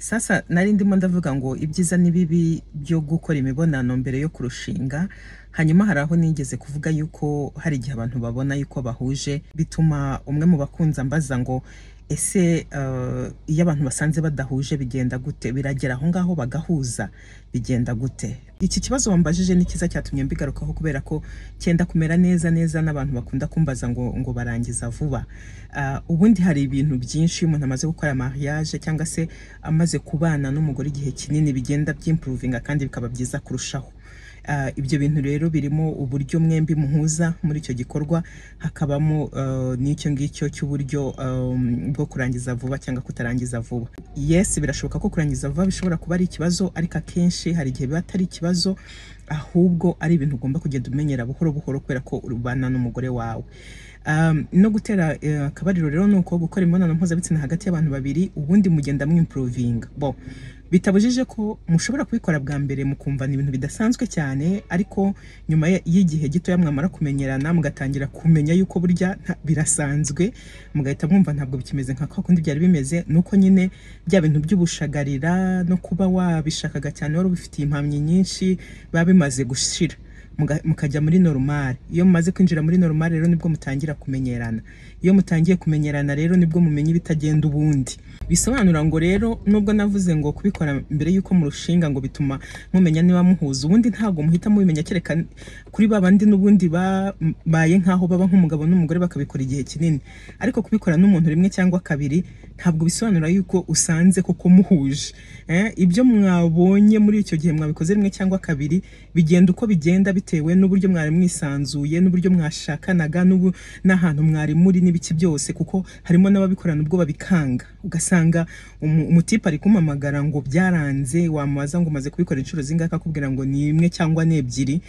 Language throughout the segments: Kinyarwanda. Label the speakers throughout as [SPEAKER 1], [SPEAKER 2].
[SPEAKER 1] Sasa nari ndimo ndavuga ngo ibyiza n'ibibi byo gukora imibonano mbere yo kurushinga. Hanyuma hari aho nigeze kuvuga yuko hari igihe abantu babona yuko bahuje, bituma umwe mu bakunzi ambaza ngo ese iyo abantu basanze badahuje bigenda gute? Biragera aho ngaho bagahuza, bigenda gute? Iki kibazo wambajije ni cyiza cyatumye mbigarukaho, kubera ko cyenda kumera neza neza n'abantu bakunda kumbaza ngo barangiza vuba. Ubundi hari ibintu byinshi iyo umuntu amaze gukora mariage cyangwa se amaze kubana n'umugore igihe kinini bigenda byimprovinga kandi bikaba byiza kurushaho. Ibyo bintu rero birimo uburyo mwembi muhuza muri icyo gikorwa, hakabamo n'icyo ngicyo cy'uburyo bwo kurangiza vuba cyangwa kutarangiza vuba. Yes, birashoboka ko kurangiza vuba bishobora kuba ari ikibazo, ariko akenshi hari igihe biba atari ikibazo, ahubwo ari ibintu ugomba kugenda umenyera buhoro buhoro kubera ko ubana n'umugore wawe. No gutera akabariro rero ni uko gukora imibonano mpuzabitsina hagati y'abantu babiri ubundi mugenda mwimprovinga. Bo bitabujije ko mushobora kubikora bwa mbere mukumva ni ibintu bidasanzwe cyane, ariko nyuma y'igihe gitoya mwamara kumenyerana mugatangira kumenya yuko burya birasanzwe, mugahita mwumva ntabwo bikimeze nka kwa kundi byari bimeze. Nuko nyine bya bintu by'ubushagarira no kuba wabishakaga cyane wari ubifitiye impamyi nyinshi biba bimaze gushira, mukajya muri normal. Iyo mumaze kwinjira muri normal rero nibwo mutangira kumenyerana. Iyo mutangiye kumenyerana rero nibwo mumenya ibitagenda ubundi. Bisobanura ngo rero nubwo navuze ngo kubikora mbere yuko murushinga ngo bituma mumenya niba muhuza, ubundi ntabwo muhita mubimenya, kereka kuri ba bandi n'ubundi babaye nkaho baba nk'umugabo n'umugore bakabikora igihe kinini. Ariko kubikora n'umuntu rimwe cyangwa kabiri ntabwo bisobanura yuko usanze koko muhuje. Ibyo mwabonye muri icyo gihe mwabikoze rimwe cyangwa kabiri bigenda uko bigenda bitewe n'uburyo mwari mwisanzuye, n'uburyo mwashakanaga, n'ahantu mwari muri n'ibiki byose, kuko harimo n'ababikorana ubwo babikanga. Ugasanga umutipe ari kumpamagara ngo byaranze, wamubaza ngo umaze kubikora inshuro zingahe, akakubwira ngo ni imwe cyangwa ni ebyiri.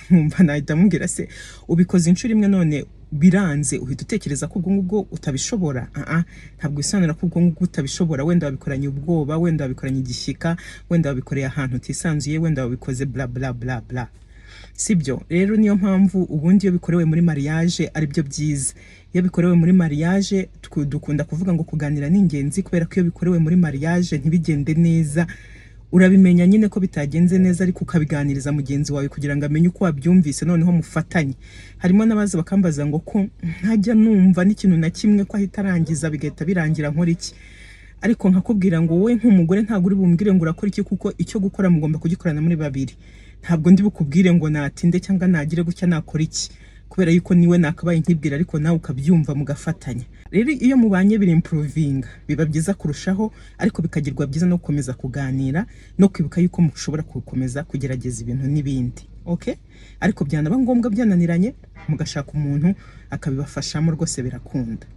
[SPEAKER 1] Nkumva nahita mubwira se ubikoze inshuro imwe none biranze, uhita utekereza ko ubwo ngubwo utabishobora? Ntabwo bisobanura ko ubwo ngubwo utabishobora. Wenda wabikoranye ubwoba, wenda wabikoranye igishyika, wenda wabikoreye ahantu utisanzuye, wenda wabikoze bla bla bla bla, sibyo? Rero niyo mpamvu ubundi iyo bikorewe muri mariage ari byo byiza. Iyo bikorewe muri mariage dukunda kuvuga ngo kuganira ni ingenzi, kubera ko iyo bikorewe muri mariage ntibigende neza, urabimenya nyine ko bitagenze neza, ariko ukabiganiriza mugenzi wawe kugira ngo amenye uko wabyumvise, noneho mufatanye. Harimo n'abaza bakambaza ngo ko ntajya numva n'ikintu na kimwe ko ahita arangiza bigahita birangira, nkora iki? Ariko nkakubwira ngo wowe nk'umugore ntabwo uri bumbwire ngo urakora iki, kuko icyo gukora mugomba kugikorana muri babiri. Ntabwo ndi bukubwire ngo natinde cyangwa nagire gutya nakora iki, kubera yuko niwe nakabaye nkibwira, ariko nawe ukabyumva mugafatanya. Rero iyo mubanye birimprovinga, biba byiza kurushaho, ariko bikagirwa byiza no gukomeza kuganira no kwibuka yuko mushobora gukomeza kugerageza ibintu n'ibindi. Okay? Ariko byanaba ngombwa byananiranye mugashaka umuntu akabibafashamo, rwose birakunda.